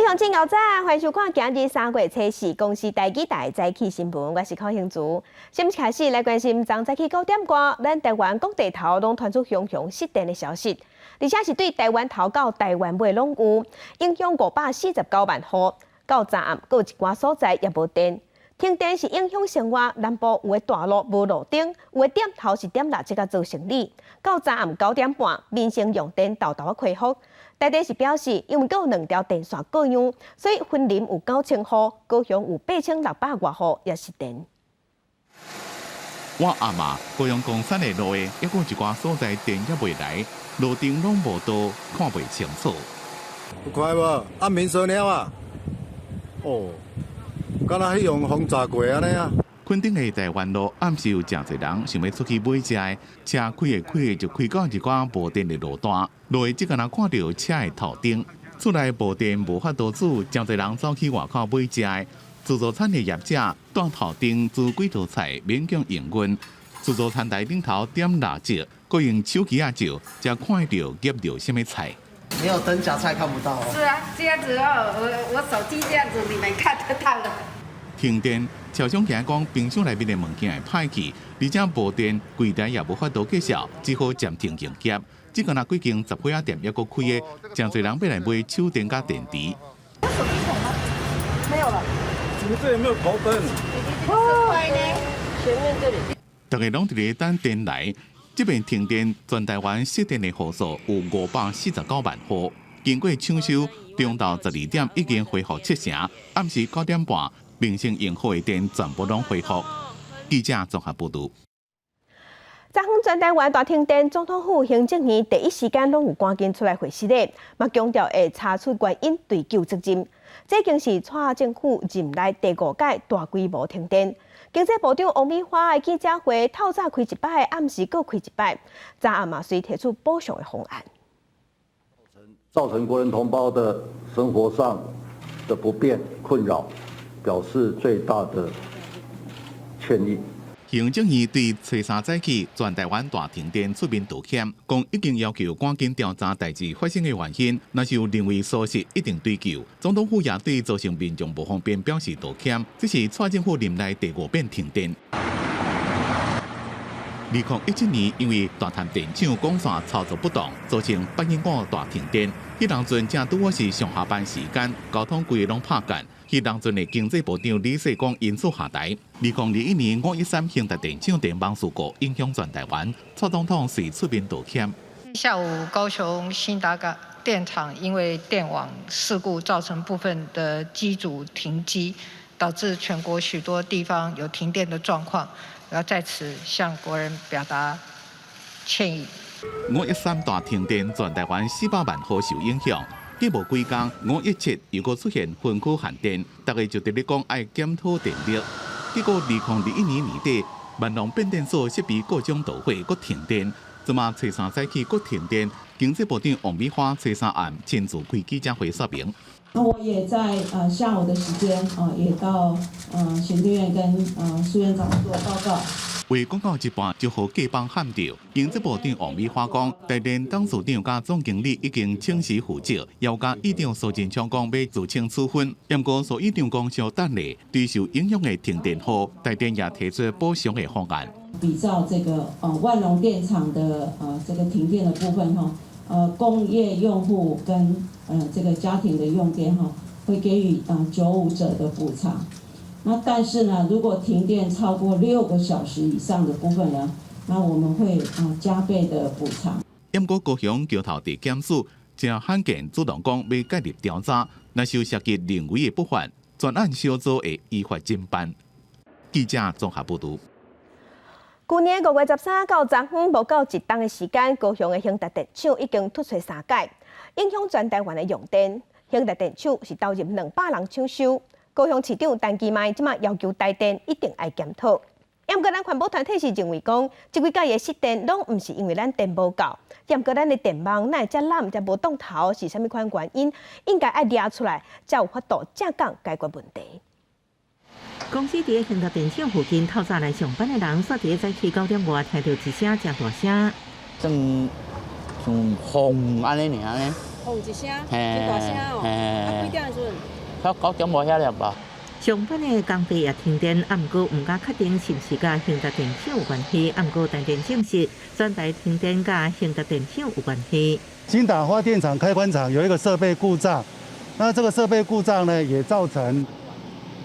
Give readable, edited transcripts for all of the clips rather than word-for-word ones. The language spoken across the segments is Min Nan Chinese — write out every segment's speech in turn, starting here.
鄉親牛早，歡迎收看今日3月初四公視台語台早起新聞，我是寇興竹。先開始來關心，昨早起9點外，咱台灣各地頭攏傳出熊熊失電的消息，而且是對台灣頭到台灣尾攏有影響549萬戶。到昨暗，閣有一寡所在也無電。停電是影響生活，南部有的大路無路燈，有的店頭是點蠟燭仔做生理。到昨暗9點半，民生用電沓沓仔恢復。台電是表示，因為閣有兩條電線故障，所以雲林有9000戶，高雄有8600外戶也失電。我阿媽高雄岡山的路的，抑閣有一寡所在電猶未來，路燈攏無到，看袂清楚。有看無？暗暝趖了啊！哦，敢若彼用風炸過按呢啊！墾丁的台灣路暗時有誠濟人想欲出去買食的，車開的開的就開到一寡無電的路段，路的只敢若看著車的頭燈。厝內無電無法度煮，誠濟人走去外口買食的。自助餐的業者蹛頭燈煮幾道菜，勉強營運。自助餐台頂頭點蠟燭，閣用手機仔照，才看著夾著啥物菜。沒有燈夾菜看不到。是啊，這樣子哦，我手機這樣子，你們看得到的。停電，廠商驚講冰箱內面的物件會歹去，而且無電，櫃台也無法度繼續，只好暫停營業。這敢若幾間雜貨仔店猶閣開的，誠濟人欲來買手電佮電池。有手電筒嗎？沒有了。你們這有沒有頭燈？前面這裡。大家攏佇咧等電來，這遍停電，全台灣失電的戶數有549萬戶。經過搶修，中晝12點已經恢復七成，暗時9點半，民生用戶的電全部攏恢復。記者綜合報導。昨昏全台灣大停電，總統府行政院第一時間攏有趕緊出來回釋的，嘛強調會查出原因，追究責任。這已經是蔡政府任內第五屆大規模停電。經濟部長王美花的記者會透早開一擺，暗時閣開一擺，昨暗嘛隨提出補償的方案。造成國人同胞的生活上的不便困擾，表示最大的歉意。行政院對初三早起全台灣大停電出面道歉，講已經要求趕緊調查代誌發生的原因，若是有認為疏失，一定追究。總統府也對造成民眾無方便表示道歉。這是蔡政府任內第五遍停電。2017年因為大潭電廠管線操作不當，造成8一五大停電。彼當陣正拄好是上下班時間，交通規个攏拍結。彼當陣的經濟部長李世光因此下台。2021年5·13興達電廠電網事故影響全台灣，蔡總統隨出面道歉。下午高雄興達港電廠因為電網事故造成部分的機組停機，導致全國許多地方有停電的狀況。我要在此向國人表達歉意。5·13大停電，全台灣400萬戶受影響。過無幾工，5·17又閣出現分區限電，大家就佇咧講愛檢討電力。結果2021年年底，萬隆變電所設備故障導火，閣停電。這馬初三早起閣停電，經濟部長王美花初三暗親自開記者會說明。那我也在下午的時間啊，也到行政院跟蘇院長做報告。話講到一半就予隔枋喊著，經濟部長王美花講，台電董事長佮總經理已經請辭負責，又佮議長蘇貞昌講欲酌情處分。毋過蘇議長講稍等咧，對受影響的停電戶，台電也提出補償的方案。比照這個萬隆電廠的這個停電的部分哈，工業用戶跟這個家庭的用電哈，會給予95折的補償。那但是呢，如果停電超過6個小時以上的部分呢，那我們會加倍的補償。毋過高雄橋頭地檢署誠罕見主動講欲介入調查，若是有涉及人為的不法，專案小組會依法偵辦。記者綜合報導。舊年5月13到昨昏無夠一冬的時間，高雄的興達電廠已經突槌三擺，影響全台灣的用電。興達電廠是投入200人搶修。高雄市長陳其邁這馬要求台電一定愛檢討。毋過咱環保團體是認為講，這幾擺的失電攏毋是因為咱電無夠，毋過咱的電網哪會遮濫、遮無當頭，是啥物款原因？應該愛掠出來，才有法度正港解決問題。公司佇興達電廠附近透早來上班的人，煞佇早起9點外聽著一聲誠大聲，算像風按呢爾呢，轟一聲，真大聲哦！啊，幾點的時陣？差9點外遐爾吧。上班的工地也停電，啊，毋過毋敢確定是毋是佮興達電廠有關係。啊，毋過台電證實，全台停電佮興達電廠有關係。興達發電廠開關廠有一個設備故障，那這個設備故障呢，也造成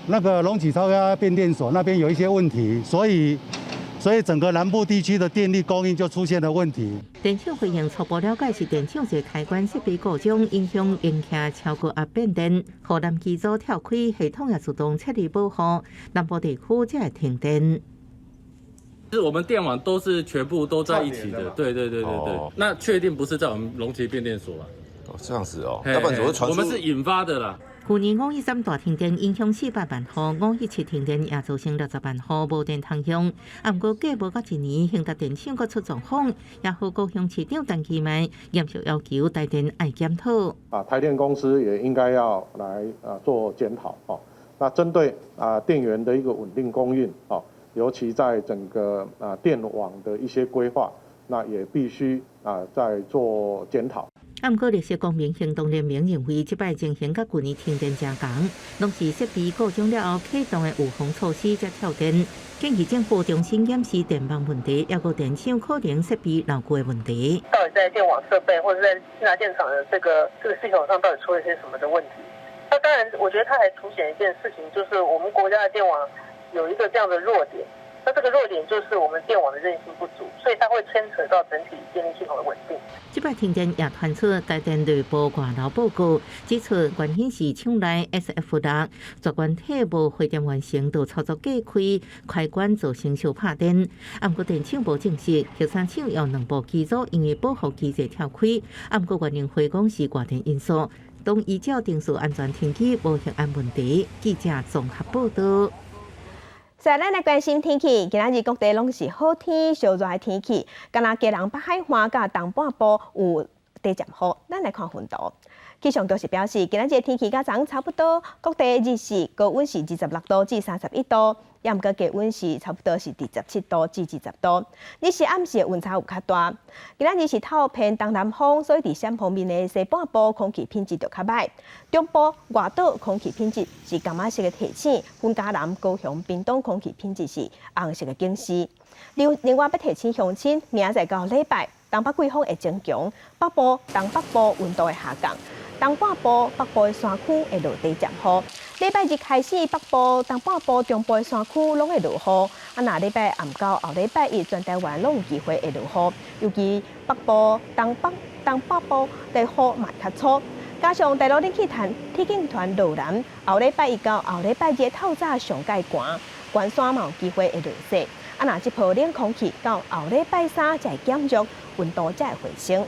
那個龍崎超壓變電所那邊有一些問題，所以整個南部地區的電力供應就出現了問題。電廠回應初步了解是電廠一個開關設備故障，影響引擎超高壓變電，予南機組跳開，系統也自動撤離保護，南部地區才會停電。是我們電網都是全部都在一起的，對對對對對。那確定不是在我們龍崎變電所啊？哦，這樣子哦，要不然怎麼會傳出？我們是引發的啦。去年5.13大停電影響400萬戶，5.17停電也造成60萬戶無電通用。啊，毋過過無到一年，興達電廠閣出狀況，也予高雄市長陳其邁嚴肅要求台電愛檢討。啊，台電公司也應該要來啊做檢討哦。那針對啊電源的一個穩定供應哦，尤其在整個啊電網的一些規劃，那也必須啊再做檢討。啊，毋過綠色公民行動聯盟認為，這擺情形佮舊年停電誠仝，攏是設備故障了後啟動的預防措施才跳電。建議政府重新檢視電網問題，抑閣電廠可能設備老舊的問題。到底在電網設備或者在興達電廠的這個系統上，到底出了些什麼的問題？那當然，我覺得它還凸顯一件事情，就是我們國家的電網有一個這樣的弱點。那這個弱點就是我們電網的韌性不足，所以它會牽扯到整體電力系統的穩定。這擺停電也傳出台電內部外漏報告，指出原因是廠內 SF6絕緣體無回電完成，就操作過開，開關造成燒拍電。啊，毋過電廠無證實，核三廠有兩部機組因為保護機制跳開，啊，毋過原能會講是外電因素，當依照程序安全停機，無核安問題。記者綜合報道。再咱來關心天氣，今仔日各地攏是好天、燒熱的天氣，敢若基隆北海岸佮東半部有短暫雨。咱來看雲圖，氣象局是表示，今仔日天氣佮昨昏差不多，各地日時高溫是26度至31度，也毋過低溫是差不多是27度至20度。日時暗時的溫差有較大。今仔日是透偏東南風，所以佇陝方面的西半部空氣品質就較䆀。中部外島空氣品質是柑仔色的提醒，雲嘉南、高雄、屏東空氣品質是紅色的警示。另外，欲提醒鄉親，明仔載到禮拜，東北季風會增強，北部、東北部溫度會下降，東半部、北部的山區會落短暫雨。禮拜日開始，北部、東半部、中部的山區攏會落雨。啊，若禮拜暗到後禮拜一，全台灣攏有機會會落雨，尤其北部、東北、東北部的雨嘛較粗。加上大陸冷氣團、天氣團落南，後禮拜一到後禮拜二透早上蓋寒，關山嘛有機會會落雪。啊，若這波冷空氣到後禮拜三才會減弱，溫度才會回升。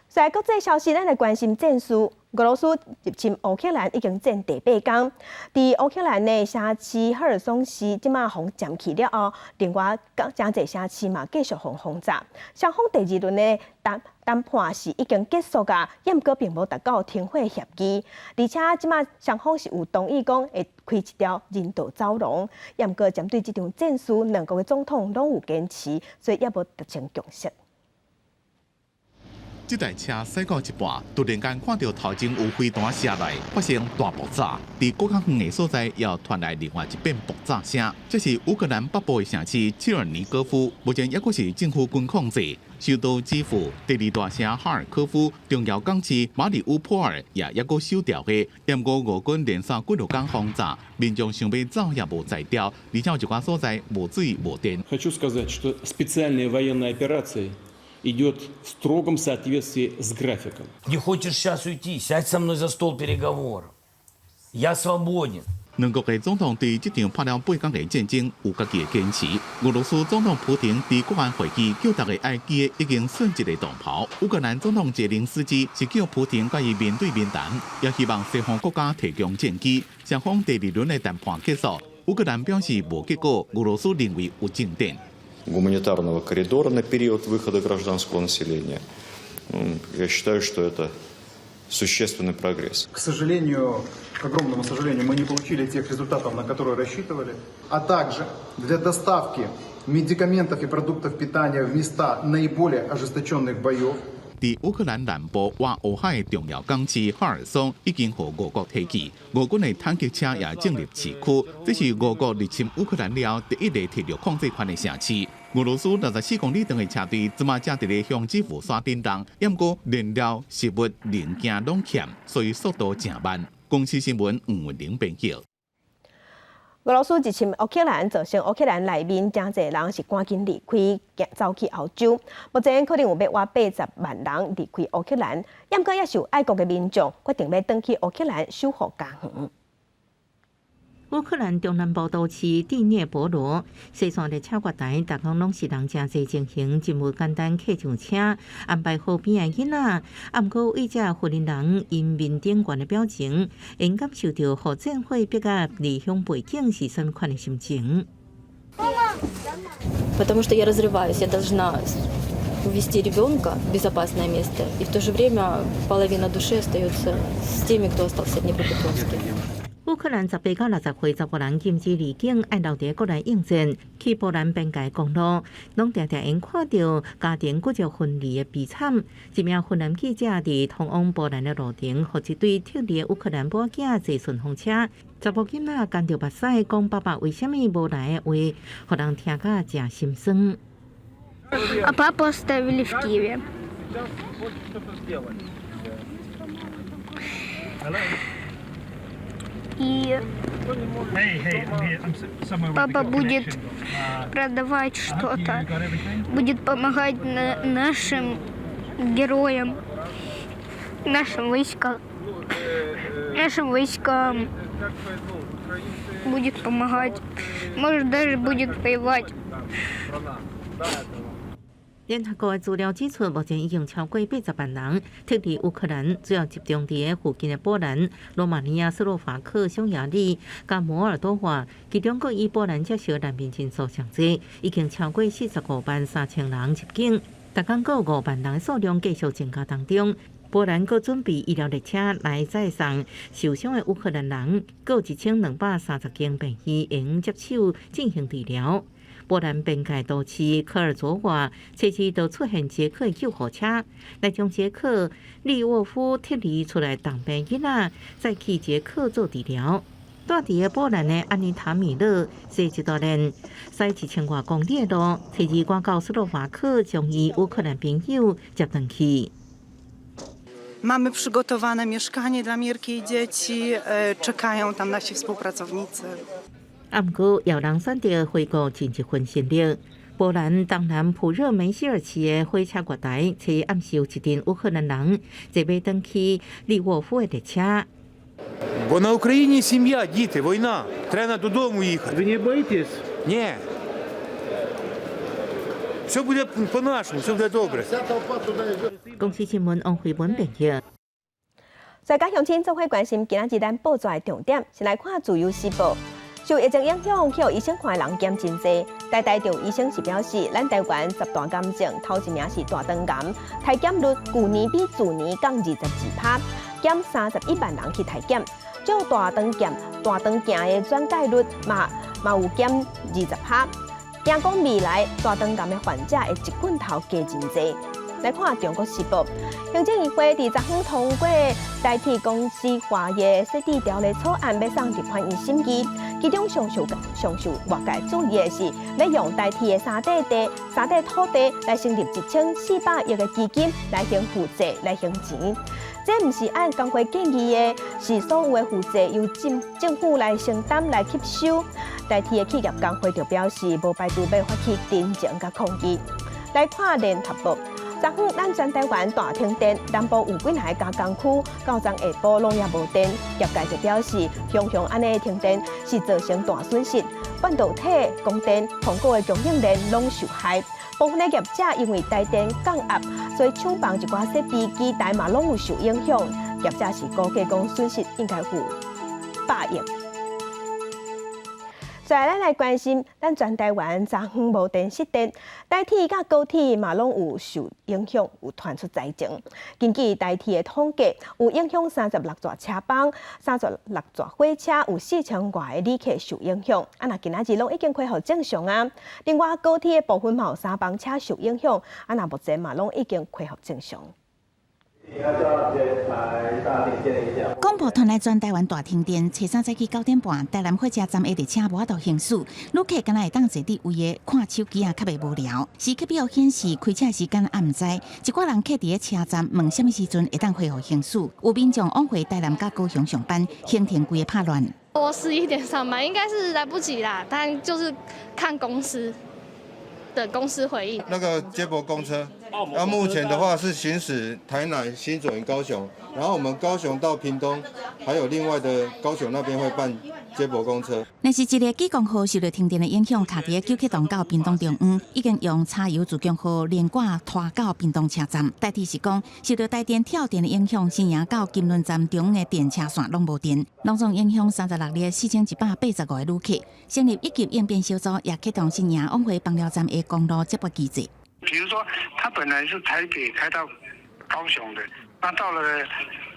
在國際消息，咱來關心戰事。俄羅斯入侵烏克蘭已經戰第八工，佇烏克蘭的城市赫爾松市，這馬予佔去了後，另外誠濟城市嘛繼續予轟炸。雙方第二輪的談判是已經結束矣，毋過並無達到停火協議，而且這馬雙方是有同意講會開一條人道走廊，毋過針對這場戰事，兩國的總統攏有堅持，所以猶無達成共識。這台車駛到一半，突然間看著頭前有飛彈射來，發生大爆炸。佇閣較遠的所在，又傳來另外一遍爆炸聲。這是烏克蘭北部的城市切爾尼戈夫，目前猶閣是政府軍控制。首都基輔、第二大城哈爾科夫、重要港市馬里烏波爾也猶閣守牢的。毋過俄軍連續幾落工轟炸，民眾想欲走也無才調，而且有一寡所在無水無電。 Хочу сказать, что специальная военная операция идет в строгом соответствии с графиком. Не хочешь сейчас уйти? Сядь со мной за стол переговоров. Я свободен. 兩國的總統對這場拍了八工的戰爭有家己的堅持。俄羅斯總統普廷佇國安會議叫大家愛記得已經損一個同袍。烏克蘭總統澤連斯基是叫普廷佮伊面對面談，也希望西方國家提供戰機。雙方第二輪的談判結束，烏克蘭表示無結果，俄羅斯認為有進展。 Гуманитарного коридора на период выхода гражданского населения. Я считаю, что это существенный прогресс. К сожалению, к огромному сожалению, мы не получили тех результатов, на которые рассчитывали. А также для доставки медикаментов и продуктов питания в места наиболее ожесточенных боев. 佇烏克蘭南部倚烏海的重要港市赫爾松已經予俄國提去，俄軍的坦克車也進入市區。這是俄國入侵烏克蘭了第一个撤入控制權的城市。俄羅斯64公里長的車隊，這馬正佇咧向基輔山頂動，毋過燃料、食物、零件攏欠，所以速度誠慢。公視新聞吳文玲編輯。俄羅斯入侵烏克蘭，造成烏克蘭內面誠濟人是趕緊離開，走去歐洲。目前可能有欲倚80萬人離開烏克蘭，毋過也是有愛國的民眾決定欲轉去烏克蘭守護家園。烏克蘭中南部都市第聶伯羅，西線列車月台，逐工攏是人誠濟情形，真無簡單客上車，安排好邊的囡仔。啊，毋過對這婦人𪜶面頂懸的表情，𪜶感受著予戰火逼甲離鄉背井是啥物款的心情。 Потому что я разрываюсь, я должна увезти ребенка в безопасное место, и в то же время половина души остается с теми, кто остался в Днепропетровске. 烏克蘭18到60歲查埔人禁止離境，愛留佇國內應戰。去波蘭邊界公路，攏定定會看著家庭骨肉分離的悲慘。一名芬蘭記者佇通往波蘭的路程，予一對撤離的烏克蘭某囝坐順風車，查某囡仔乾著目屎，講爸爸為啥物無來的話，予人聽甲誠心酸。 А папу оставили в Киеве. И папа будет продавать что-то, будет помогать нашим героям, нашим войскам будет помогать, может, даже будет воевать. 聯合國的資料指出，目前已經超過80萬人撤離烏克蘭，主要集中佇附近的波蘭、羅馬尼亞、斯洛伐克、匈牙利、佮摩爾多瓦，其中閣以波蘭接受難民人數上濟，已經超過45萬3千人入境。逐工閣有5萬人的數量繼續增加當中。波蘭閣準備醫療列車來載送受傷的烏克蘭人，閣有1230間病院會用接手進行治療。波蘭邊界都市科爾佐瓦，隨時都出現捷克救護車來將捷克利沃夫撤離出來重病囡仔，載去捷克做治療。住佇个波蘭的安妮塔米勒，坐一大輪，駛1000外公里的路，初二趕到斯洛伐克，將伊烏克蘭朋友接轉去。 Mamy przygotowane mieszkanie dla Mirki i dzieci, czekają tam nasi współpracownicy. 啊，毋過有人選擇回國盡一份心力。波蘭東南普熱梅希爾市的火車月台，初一暗時有一陣烏克蘭人坐欲轉去利沃夫的列車。 Бо на Україні сім'я, діти, війна. Треба додому їхати. Ви не боїтесь? Ні. Все буде по-нашому, все буде добре. 公視新聞王慧文編譯。在家鄉親做伙關心今仔日咱報紙的重點，先來看《自由時報》。受疫情影響，去予醫生看的人減真濟。台大著醫生是表示，咱台灣十大癌症頭一名是大腸癌，篩檢率舊年比去年降22%，減31萬人去篩檢。照大腸鏡、大腸鏡的轉介率嘛有減20%。驚講未來大腸癌的患者會一棍頭加真濟。來看《中國時報》，行政院會佇昨昏通過台鐵公司化的設置條例草案，欲送立法院審議。其中上受外界注意的是，欲用台鐵的三塊地、三塊土地來成立1400億的基金來還負債、來還錢。這毋是按工會建議的，是所有的負債由政府來承擔來吸收。台鐵的企業工會就表示，無排除欲發起陳情佮抗議。來看聯合報。昨昏，咱全台灣大停電，南部有幾若個加工區，到昨下晡攏也無電。業界就表示，常常按呢停電是造成大損失，半導體、光電、蘋果的供應鏈攏受害。部分的業者因為台電降壓，所以廠房一寡設備機台嘛攏有受影響。業者是估計講損失應該有100億。再來，咱來關心咱全台灣昨昏無電失電，台鐵佮高鐵嘛攏有受影響，有傳出災情。根據台鐵的統計，有影響36座車班、36座火車，有4000外個旅客受影響。啊，若今仔日攏已經恢復正常啊。另外，高鐵的部分嘛有三班車受影響，啊，若目前嘛攏已經恢復正常。廣播傳來全台灣大停電，初三早起9點半，台南火車站的列車無法度行駛，旅客敢若會當坐佇位的看手機啊，較袂無聊。時刻表顯示開車時間也毋知，一寡人客佇咧車站問啥物時陣會當恢復行駛，有民眾往回台南佮高雄上班，行程規个拍亂。我11點上班，應該是來不及啦，但就是看公司等公司回應。那個接駁公車，那目前的話是行駛台南、新竹、高雄，然後我們高雄到屏東，還有另外的高雄那邊會辦接駁公車。若是一个莒光號受著停電的影響，卡佇咧九曲洞到屏東中央，已經用柴油自強號連掛拖到屏東車站。代替是講，受著台電跳電的影響，新營到金崙站中央的電車線攏無電，攏總影響36列4185個旅客。成立一級應變小組，也啟動新營往回枋寮站的公路接駁機制。比如說，他本來是台北開到高雄的，那到了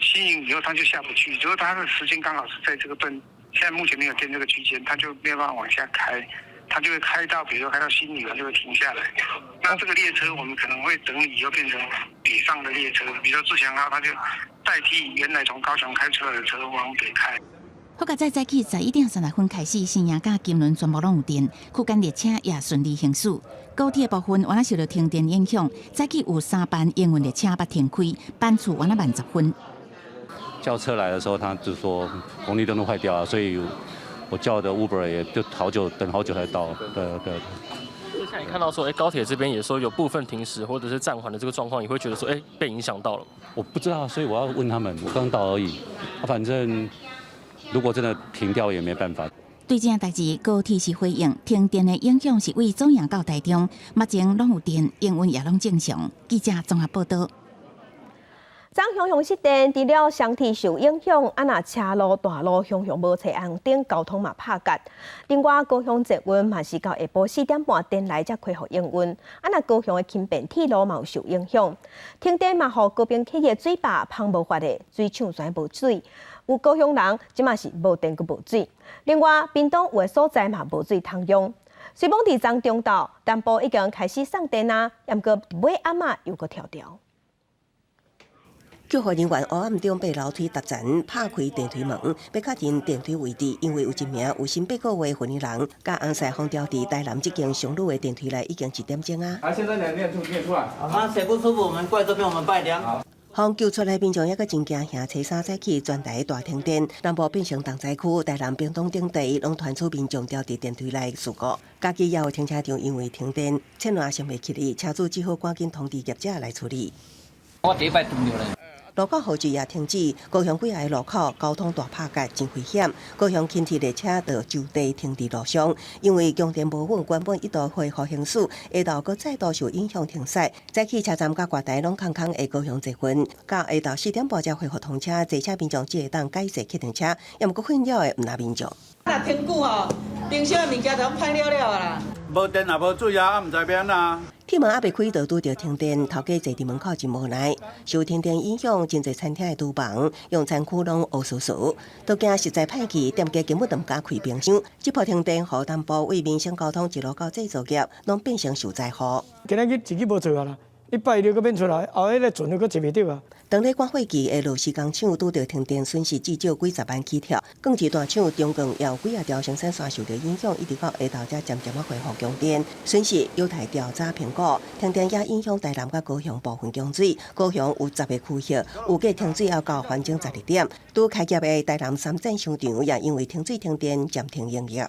新營以後，他就下不去。如果他的時間剛好是在這個段，現在目前沒有電這個區間，他就沒有辦法往下開，他就會開到，比如說開到新營，他就會停下來。那這個列車我們可能會整理以後變成北上的列車，比如說自強號，他就代替原來從高雄開出來的車往北開。好佳哉早起11點30分開始，新營佮金崙全部攏有電，區間列車也順利行駛。高鐵部分原來受著停電影響，早起有三班營運列車欲停開，班次原來慢10分。叫車來的時候，他就說紅綠燈都壞掉了，所以我叫的 Uber 也就好久等好久才到。對對。像你看到說，哎，高鐵這邊也說有部分停駛或者是暫緩的這個狀況，你會覺得說，哎，被影響到了？我不知道，所以我要問他們。我剛到而已，反正如果真的停掉也沒辦法。對這件代誌，高鐵是回應停電的影響是為左營到台中，目前攏有電，營運也攏正常。記者綜合報道。昨雄雄失電，除了雙鐵受影響，啊若車路大路雄雄無揣紅燈，交通嘛拍結。另外，高雄捷運嘛是到下晡4點半電來才恢復營運。啊若高雄的輕便鐵路嘛有受影響，停電嘛予高屏溪的水壩芳無法的，水廠全無水。有高雄人這馬是無電閣無水。另外，屏東有的所在嘛無水通用。雖罔佇昨中晝，南部已經開始送電啊，毋過尾暗仔又閣跳掉。救護人員黑暗中爬樓梯踏層，拍開電梯門，欲確認電梯位置，因為有一名有身八個月婦人，佮紅婿封牢佇台南這間商旅的電梯內，已經一點鐘啊。啊，現在兩點出來。啊，水不舒服，我們過來這邊，我們拜量。予救出來民眾猶閣真驚嚇，初三早起全台大停電，南部變成重災區，台南、屏東等地攏傳出民眾牢佇電梯內事故。嘉義也有停車場因為停電，線路也袂起去，車主只好趕緊通知業者來處理。我第一擺拄著咧。路口雨水也停止，高雄幾个路口交通大拍結，真危險。高雄輕鐵列車就就地停佇路上，因為供電無穩，原本一度恢復行駛，下晝閣再度受影響停駛。早起車站佮月台攏空空的高雄捷運，到下晝4點半才恢復通車，坐車民眾只會當改坐客運車，也毋過困擾的毋焦民眾。若停久吼，冰箱的物件都歹了了啊啦。無電也無水啊，毋知欲按怎。鐵門猶未開，就拄著停電，頭家坐佇門口真無奈。受停電影響，真濟餐廳的廚房、用餐區攏烏趖趖，都驚實在歹去，店家根本就毋敢開冰箱。這波停電，予南部為民生交通一路到製造業，攏變成受災戶。今仔日一日無做啊啦，你拜六閣免出來，後彼个船又閣坐袂著啊。當咧趕火機的螺絲工廠拄著停電，損失至少幾十萬起跳。鋼鐵大廠中鋼也有幾仔條生產線受著影響，一直到下晝才漸漸仔恢復供電。損失猶太調查評估，停電也影響台南佮高雄部分供水。高雄有10個區域，預計停水要到反正12點。拄開業的台南三站商場也因為停水停電暫停營業。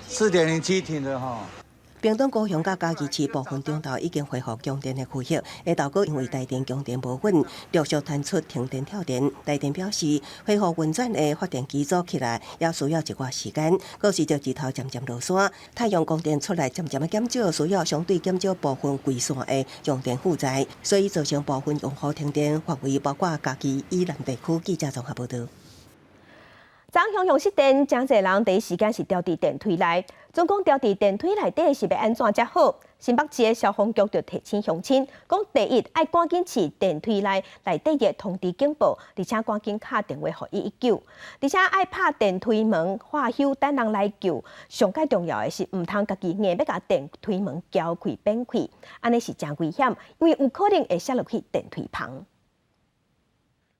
4點07停的吼。屏東高雄佮嘉義市部分中晝已經恢復供電的區域，下晝閣因為台電供電無穩，陸續傳出停電跳電。台電表示，恢復運轉的發電機組起來也需要一寡時間，閣隨著日頭漸漸落山，太陽光電出來漸漸的減少，需要相對減少部分規線的用電負載，所以造成部分用戶停電範圍包括嘉義以南地區。記者綜合報導。昨雄雄失電，誠濟人第一時間是牢佇電梯內。總講牢佇電梯內底是欲按怎才好？新北市的消防局就提醒鄉親，講第一愛趕緊飼電梯內內底的通知警報，而且趕緊敲電話予119，而且愛拍電梯門喝休等人來救。上蓋重要的是，毋通家己硬欲共電梯門撬開變開，按呢是誠危險，因為有可能會摔落去電梯旁。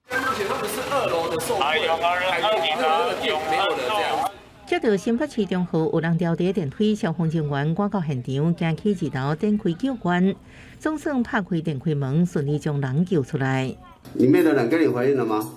目前他們是二樓的受困，那個電沒有了這樣。接到新北市中和有人牢佇電梯，消防人員趕到現場，行去二樓展開救援，總算拍開電梯門，順利將人救出來。裡面的人跟你回應了嗎？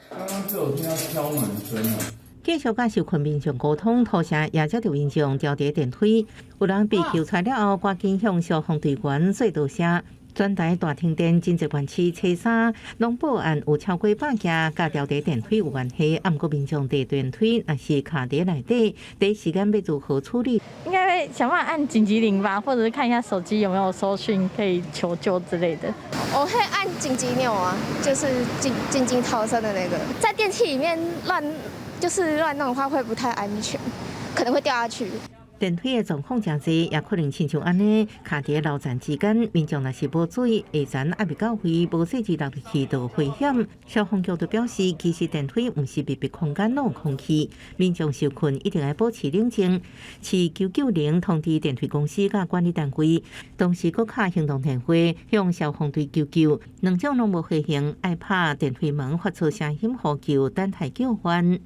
剛剛就有聽到敲門聲啊。繼續佮受困民眾溝通，土城也接著民眾牢佇電梯，有人被救出來了後，趕緊向消防隊員說多謝。全台大停電，真濟縣市初三攏報案有超過百件佮牢佇電梯有關係，啊，毋過民眾佇電梯若是卡佇內底，第一時間欲如何處理？應該會想辦法按緊急鈴吧，或者是看一下手機有沒有收訊可以求救之類的。我會按緊急鈕啊，就是緊急逃生的那個。在電梯裡面亂就是亂弄的話，會不太安全，可能會掉下去。電梯的狀況誠濟，也可能親像按呢，卡佇樓層之間，民眾若是無注意，下層猶未到位，無細緻落去就危險。消防局就表示，其實電梯毋是密閉空間，攏有空氣，民眾受困一定愛保持冷靜，飼990通知電梯公司佮管理單位，同時閣敲行動電話向消防隊求救。兩種攏無回應，愛拍電梯門發出聲音呼救，等待救援。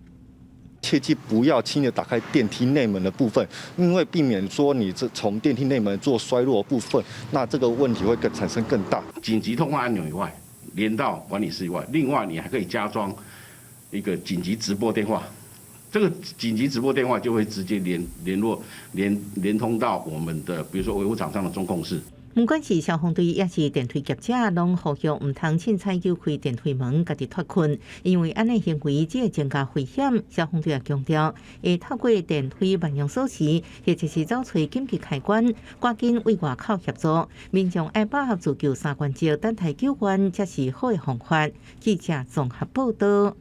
切記不要輕易打開電梯內門的部分，因為避免說你這從電梯內門做摔落的部分，那這個問題會更產生更大。緊急通話按鈕以外，連到管理室以外，另外你還可以加裝一個緊急直撥電話，這個緊急直撥電話就會直接聯絡連通到我們的，比如說維護廠商的中控室。毋管是消防隊抑是電梯業者，攏呼籲毋通凊彩扭開電梯門，家己脫困，因為按呢行為只會增加危險。消防隊也強調，會透過電梯萬用鎖匙，或者是走揣緊急開關，趕緊對外口協助。民眾愛把握自救三原則，等待救援才是好的方法。記者綜合報道。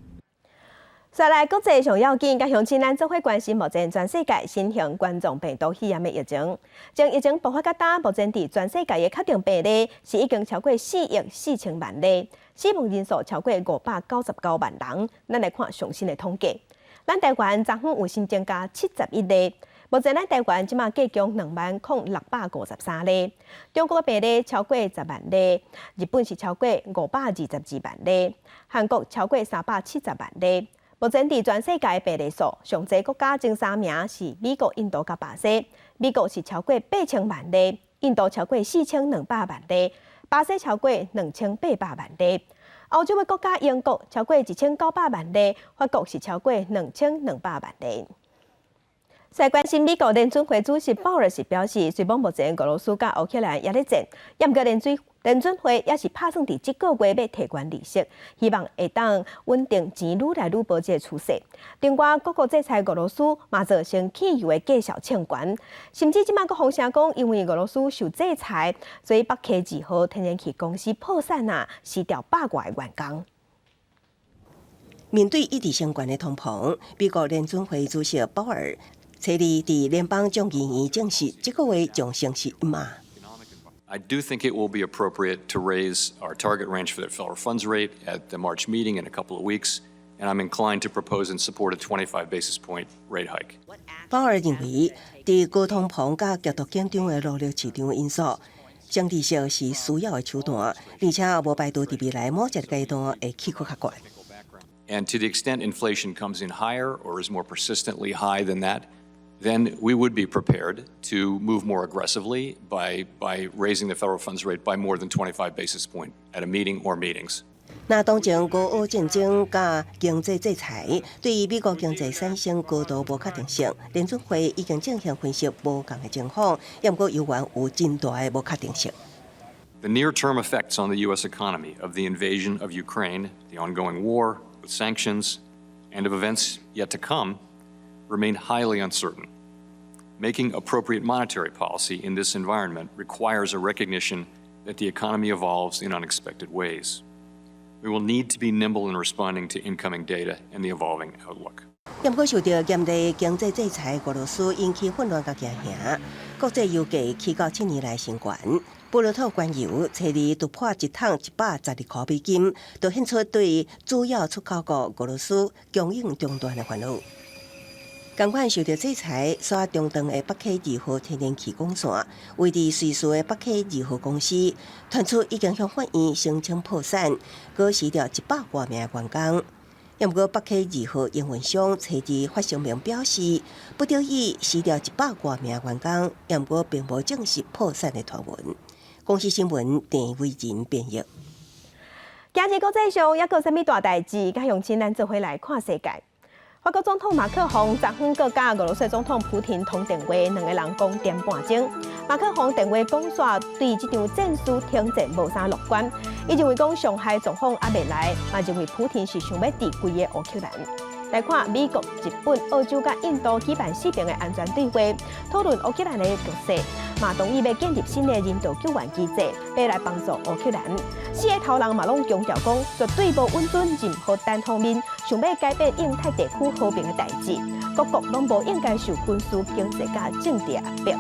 再來國際上要緊，佮鄉親咱做伙關心目前全世界新型冠狀病毒肺炎的疫情。從疫情爆發到今，目前佇全世界的確定病例是已經超過4億4千萬例，死亡人數超過599萬人。咱來看上新的統計，咱台灣昨昏有新增加71例，目前咱台灣這馬計共20,653例。中國的病例超過10萬例，日本是超過522萬例，韓國超過370萬例。目前佇全世界病例數上濟國家前三名是美國、印度佮巴西。美國是超過8000萬例，印度超過4200萬例，巴西超過2800萬例。歐洲的國家英國超過1900萬例，法國是超過2200萬例。再關心美國聯準會主席鮑爾是表示，雖罔目前俄羅斯佮烏克蘭猶咧戰，毋過聯準會也是拍算佇這個月欲提懸利息，希望會當穩定錢愈來愈薄這個趨勢。另外，各國制裁俄羅斯嘛造成汽油的價數衝懸，甚至這馬閣風聲講，因為俄羅斯受制裁，所以北溪二號天然氣公司破產啊，辭掉百外個員工。面對一直升懸的通膨，美國聯準會主席鮑爾初二佇聯邦眾議院證實，這個月將升息一碼。 I do think it will be appropriate to raise our target range for the federal funds rate at the March meeting in a couple of weeks, and I'm inclined to propose and support a 25 basis point rate hike. 鮑爾認為，佇高通膨佮極度緊張的勞力市場因素，升利息是需要的手段，而且無排除佇未來某一個階段會起閣較懸。 And to the extent inflation comes in higher or is more persistently high than that, then we would be prepared to move more aggressively by raising the federal funds rate by more than 25 basis point at a meeting or meetings. 那當前俄烏戰爭佮經濟制裁對美國經濟產生高度無確定性，聯準會已經進行分析無仝的情況，毋過猶原有真大的無確定性。 The near-term effects on the U.S. economy of the invasion of Ukraine, the ongoing war with sanctions, and of events yet to come remain highly uncertain. Making appropriate monetary policy in this environment requires a recognition that the economy evolves in unexpected ways. We will need to be nimble in responding to incoming data and the evolving outlook. 毋過受著嚴厲經濟制裁，俄羅斯引起混亂佮驚嚇，國際油價起到7年來新懸。布倫特原油初二突破一桶112塊美金，就顯出對主要出口國俄羅斯供應中斷的煩惱。仝款受著制裁，徙中斷的北溪二號天然氣管線，位佇瑞士的北溪二號公司傳出已經向法院申請破產，閣辭掉100外名的員工。毋過北溪二號營運商初二發聲明表示，不得已辭掉100外名員工，毋過並無正式破產的傳聞。公視新聞鄭偉仁編譯。今日國際上猶閣有啥物大代誌？佮鄉親咱做伙來看世界。法國總統馬克宏昨昏閣佮俄羅斯總統普廷通電話，兩个人講點半鐘。馬克宏電話講煞對這場戰事停戰無啥樂觀，伊認為講上海狀況猶未來，嘛認為普廷是想欲治規个烏克蘭。來看美國、日本、澳洲佮印度舉辦四邊的安全對話，討論烏克蘭的局勢，嘛同意欲建立新的人道救援機制，欲來幫助烏克蘭。四个頭人嘛攏強調講，絕對無允准任何單方面想欲改變印太地區和平的代誌，各國攏無應該受軍事、經濟佮政治壓迫。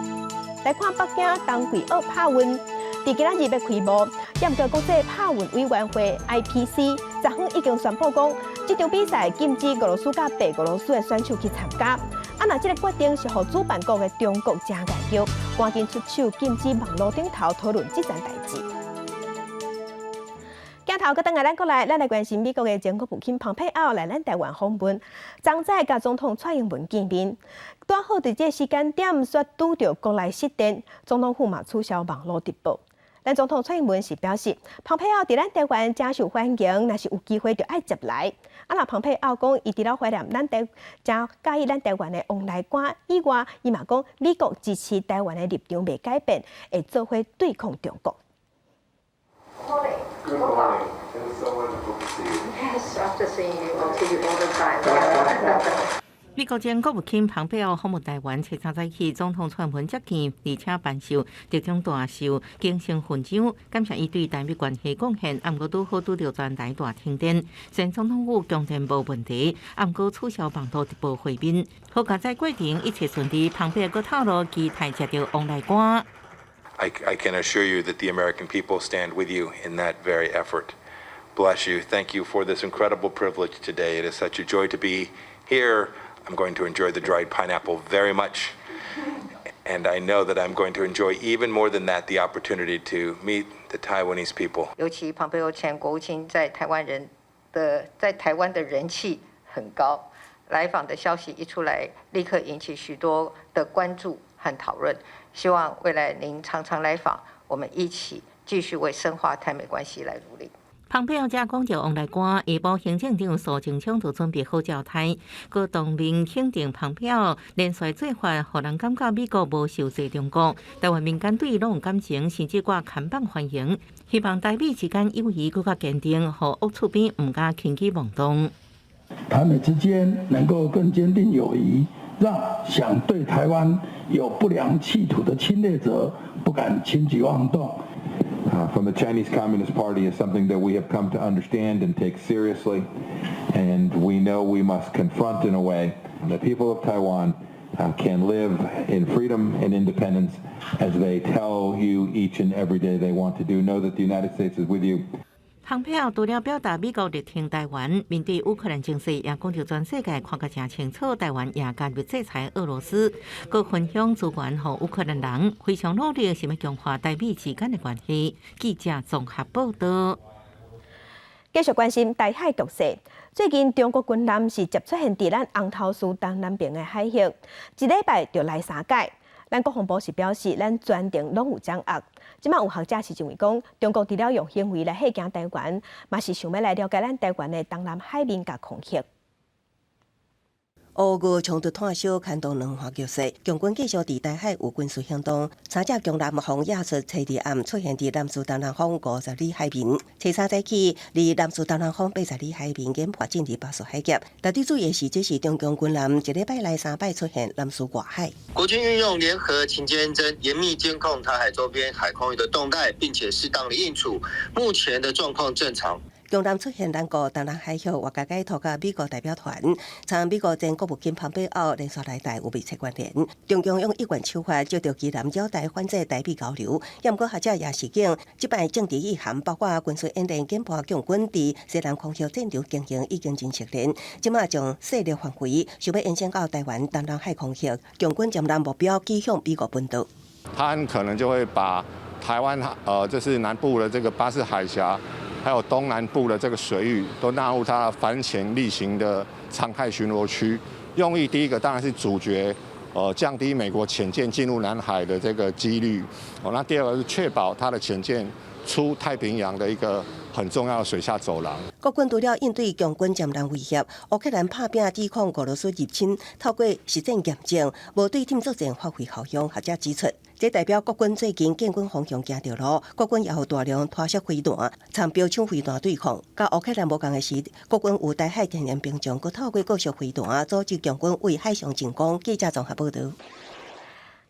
來看北京冬季奧帕運，佇今仔日欲開幕，毋過國際帕運委員會 IPC 昨昏已經宣布講，這場比賽禁止俄羅斯佮白俄羅斯的選手去參加。啊，若這个決定是予主辦國的中國誠礙叫，趕緊出手禁止網路頂頭討論這件代誌。鏡頭閣轉來咱國內，咱來關心美國的前國務卿蓬佩奧來咱台灣訪問，昨早佮總統蔡英文見面，拄好佇這个時間點，煞拄著國內失電，總統府嘛取消網路直播。咱總統蔡英文是表示，蓬佩奧佇咱台灣誠受歡迎，若是有機會就愛接來。啊，若蓬佩奧講，伊除了懷念咱台，誠佮意咱台灣的旺來瓜以外，伊嘛講美國支持台灣的立場袂改變，會做伙對抗中國。 Good morning. It was so wonderful to see you. Yes, after seeing you on TV all the time. 美國前國務卿蓬佩奧訪問台灣，初三早起總統蔡英文接見，而且頒授特種大綬景星勳章，感謝伊對台美關係貢獻。毋過拄好拄著全台大停電，雖然總統府供電無問題，毋過取消網路直播會面。好佳哉過程一切順利，蓬佩奧閣透露期待食著旺來瓜。 I can assure you that the American people stand with you in that very effort. Bless you. Thank you for this incredible privilege today. It is such a joy to be here. I'm going to enjoy the dried pineapple very much. And I know that I'm going to enjoy even more than that the opportunity to meet the Taiwanese people. 尤其蓬佩奧前國務卿在台灣人的在台灣的人氣很高，來訪的消息一出來，立刻引起許多的關注和討論。希望未來您常常來訪，我們一起繼續為深化台美關係來努力。蓬佩奧才講著旺來瓜，下晡行政長蘇貞昌就準備好招待，閣當面肯定蓬佩奧連續做法，予人感覺美國無受制中國，台灣民間對伊攏有感情，甚至掛看板歡迎，希望台美之間友誼閣較堅定，予烏厝邊毋敢輕舉妄動。台美之間能夠更堅定友誼，讓想對台灣有不良企圖的侵略者不敢輕舉妄動。 From the Chinese Communist Party is something that we have come to understand and take seriously, and we know we must confront in a way the people of Taiwan can live in freedom and independence as they tell you each and every day they want to do. Know that the United States is with you. 蓬佩奧除了表達美國力挺台灣，面對烏克蘭情勢，也講著全世界看甲誠清楚，台灣也加入制裁俄羅斯，閣分享資源予烏克蘭人，非常努力想欲強化台美之間的關係。記者綜合報道。繼續關心台海局勢。最近中國軍艦是接出現佇咱紅頭嶼東南邊的海域，一禮拜就來三擺。咱國防部是表示，咱全程攏有掌握。這馬有學者是認為講，中國除了用行為來嚇驚台灣，嘛是想欲來了解咱台灣的東南海面佮空域。烏俄衝突炭燒，牽動兩岸局勢。共軍繼續佇台海有軍事行動，三隻強艦風亞速初二暗出現佇南勢東南方50里海面。初三早起，離南勢東南方80里海面遠迫進入巴士海峽。值得注意的是，這是中共軍艦一禮拜內三擺出現南勢外海。國軍運用聯合勤監偵，嚴密監控台海周邊海空域的動態，並且適當的應處。目前的狀況正常。強艦出現南國東南海峽外界解讀佮美國代表團，參美國前國務卿龐貝奧連續來台有密切關聯。中共用一貫手法，藉著機艦繞台反制台美交流。毋過學者也示警，這擺政治意涵包括軍事演練、研判共軍佇西南空域戰場經營已經真熟練，這馬將勢力範圍想欲延伸到台灣東南海空域，共軍艦艦目標指向美國本島。他很可能就會把台灣就是南部的這個巴士海峽，還有東南部的這個水域，都納入它反潛例行的常態巡邏區。用意第一個當然是阻絕，降低美國潛艦進入南海的這個幾率。哦，那第二個是確保它的潛艦出太平洋的一個很重要的水下走廊。國軍除了應對共軍艦艦威脅，烏克蘭拍拚抵抗俄羅斯入侵，透過實戰驗證，無對點作戰發揮效用。學者指出，這代表國軍最近建軍方向行著路，國軍也有大量拖式飛彈、參標槍飛彈對抗。佮烏克蘭無仝的是，國軍有台海天然屏障，閣透過高速飛彈阻止共軍對海上進攻。記者綜合報導。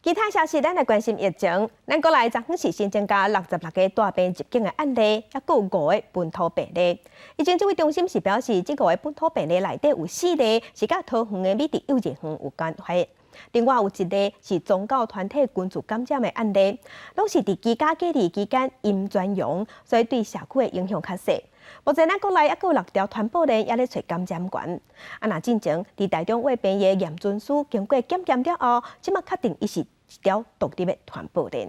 其他消息，咱來關心疫情。咱國內昨昏是新增加66個帶病入境的案例，抑閣有五個本土病例。疫情指揮中心是表示，這五個本土病例內底有四例是佮桃園的美德幼稚園有關係，另外有一例是宗教團體群聚感染的案例，攏是佇居家隔離期間陰轉陽，所以對社區的影響較細。目前咱國內抑閣有六條傳播鏈，也咧揣感染源。啊，若進前佇台中衛病院驗真師經過檢驗了後，這馬確定伊是一條獨立的傳播鏈。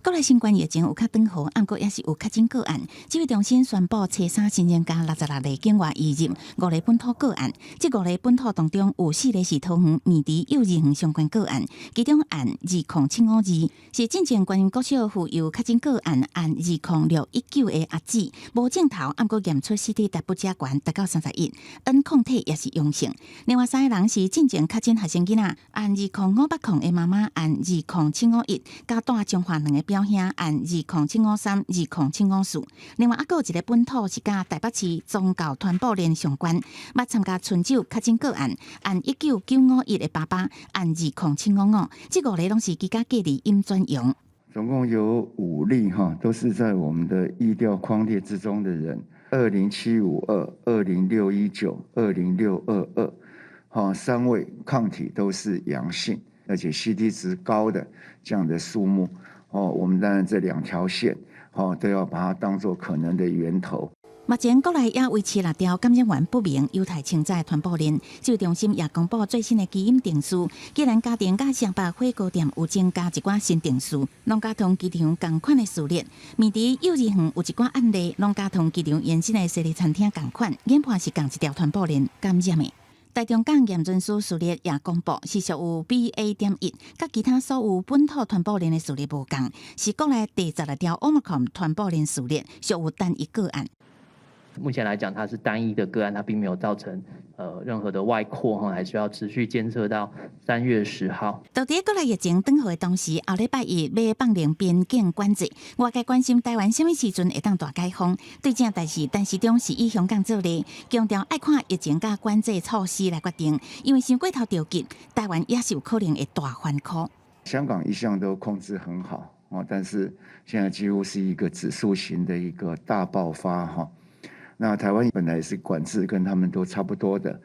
國內新冠疫情有較轉好，毋過也是有確診個案。指揮中心宣布，初三新增加66例境外移入，五例本土個案。這五例本土當中有四例是桃園美德幼兒園相關個案，其中案20752是進前觀音國小婦幼確診個案，案20619的阿姊，無症頭，毋過驗出 CT 值比較懸，達到31，N 抗體也是陽性。另外三个人是進前確診學生囡仔，案20580的媽媽，案20751，佮蹛彰化兩个表兄案20753、20754，另外抑閣有一个本土是佮台北市宗教傳播鏈相關，捌參加春酒確診個案，案19951的爸爸，案20755，這五个攏是居家隔離陰轉陽。總共有五例哈，都是在我們的疫調匡列之中的人，20752、20619、20622，哈，三位抗體都是陽性，而且 CT 值高的這樣的數目。哦，我們當然這兩條線，哦都要把它當作可能的源頭。目前國內也維持六條感染源不明、猶太清載傳播鏈。指揮中心也公布最新的基因定序，既然嘉定佮雙北火鍋店有增加一寡新定序，龍家塘機場仝款的序列，美德幼兒園有一寡案例，龍家塘機場延伸的西麗餐廳仝款，研判是仝一條傳播鏈感染的。台中港驗真師序列也公布，是屬於 BA.1，佮其他所有本土傳播鏈的序列無仝，是國內第16條 Omicron 傳播鏈序列，屬於單一個案。目前來講，它是單一的個案，它並沒有造成任何的外擴哈，還需要持續監測到3月10號。到底國內疫情轉好的同時，後禮拜一欲放寬邊境管制，外界關心台灣啥物時陣會當大解封？對這代誌，陳時中是以香港做例，強調愛看疫情佮管制措施來決定，因為傷過頭著急，台灣也是有可能會大反箍。香港一向都控制很好哦，但是現在幾乎是一個指數型的一個大爆發哈。那台灣本來是管制跟他們都差不多的，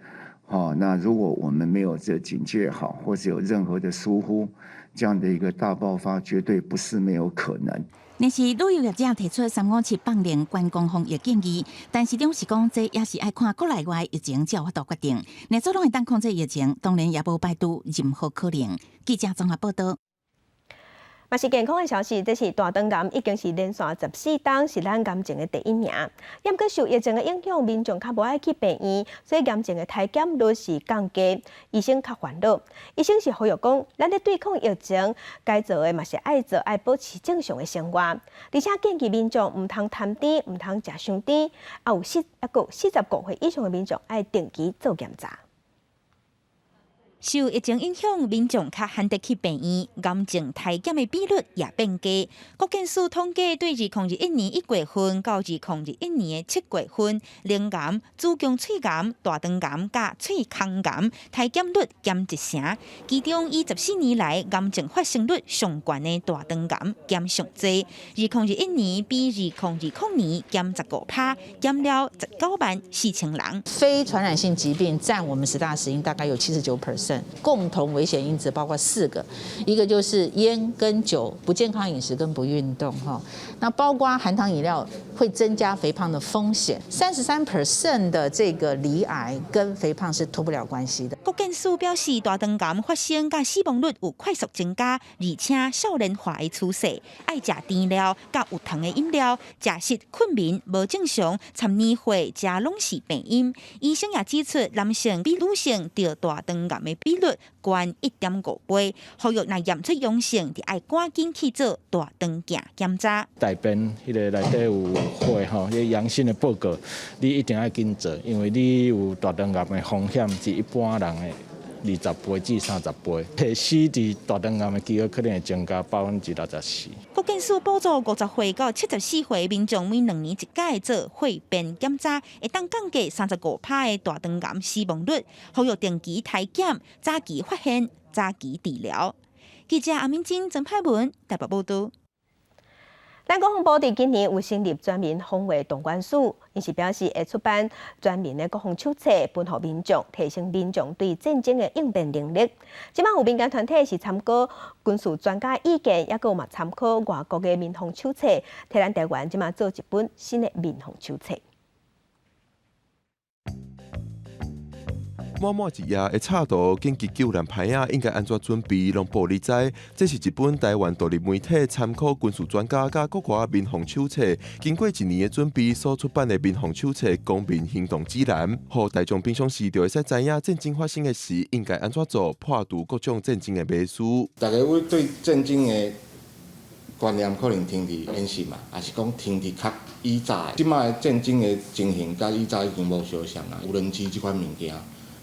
好，那如果我們沒有這警戒好，或者有任何的疏忽，這樣的一個大爆發絕對不是沒有可能。若是旅遊業者提出357放寬觀光防疫建議，陳時中是講這也是愛看國內外疫情才有法度決定。若做攏會當控制疫情，當然也無排除任何可能。記者綜合報導。嘛是健康的消息，這是大腸癌已經是連續14冬是咱癌症的第一名。毋過受疫情的影響，民眾較無愛去病院，所以癌症的篩檢率是降低，醫生較煩惱。醫生是呼籲講，咱咧對抗疫情，該做的嘛是愛做，愛保持正常的生活，而且建議民眾毋通貪甜，毋通食傷甜。啊，有四抑閣45歲以上的民眾愛定期做檢查。受疫情影響，民眾較罕得去病院，癌症篩檢的比率也變低。國健署統計，對2021年1月份到2021年7月份，乳癌、子宮喙癌、大腸癌佮喙腔癌篩檢率減一成，其中以14年來癌症發生率上懸的大腸癌減上濟。2021年比2020年減15%，減了19萬4千人。非傳染性疾病佔我們十大死因大概有79%。共同危險因子包括四個，一個就是菸跟酒、不健康飲食跟不運動，哈。那包括含糖飲料會增加肥胖的風險，33% 的這個罹癌跟肥胖是脫不了關係的。國健署表示，大腸癌發生佮死亡率有快速增加，而且少年化的趨勢。愛食甜料佮有糖的飲料，食食、睏眠無正常、參年歲，這攏是病因。醫生也指出，男性比女性得大腸癌的比率懸1.5倍，呼籲若驗出陽性，就愛趕緊去做大腸鏡檢查。大便彼个內底有血吼，彼個陽性的報告，你一定愛緊做，因為你有大腸癌的風險是一般人的20倍至30倍，會死佇大腸癌的機會可能會增加64%。國健署補助50歲到74歲民眾每2年一擺做血便檢查，會當降低35%的大腸癌死亡率。呼籲定期篩檢，早期發現，早期治療。記者阿敏晶、曾派文台北報道。咱國防部佇今年有成立全民防衛動員署，𪜶是表示會出版全民的國防手冊，分予民眾，提升民眾對戰爭的應變能力。這擺有民間團體是參考軍事專家意見，抑閣有嘛參考外國的民防手冊，替咱台灣這擺做一本新的民防手冊。滿滿一頁的插圖，緊急救難牌仔應該按怎準備，攏報你知。這是一本台灣獨立媒體參考軍事專家佮國外民防手冊，經過一年的準備所出版的民防手冊《公民行動指南》，予大眾平常時就會使知影戰爭發生的時應該按怎做，破除各種戰爭的迷思。大家會對戰爭的觀念可能停佇演習嘛，抑是講停佇較以早的。這擺的戰爭的情形，佮以早已經無相像啊。無人機這款物件，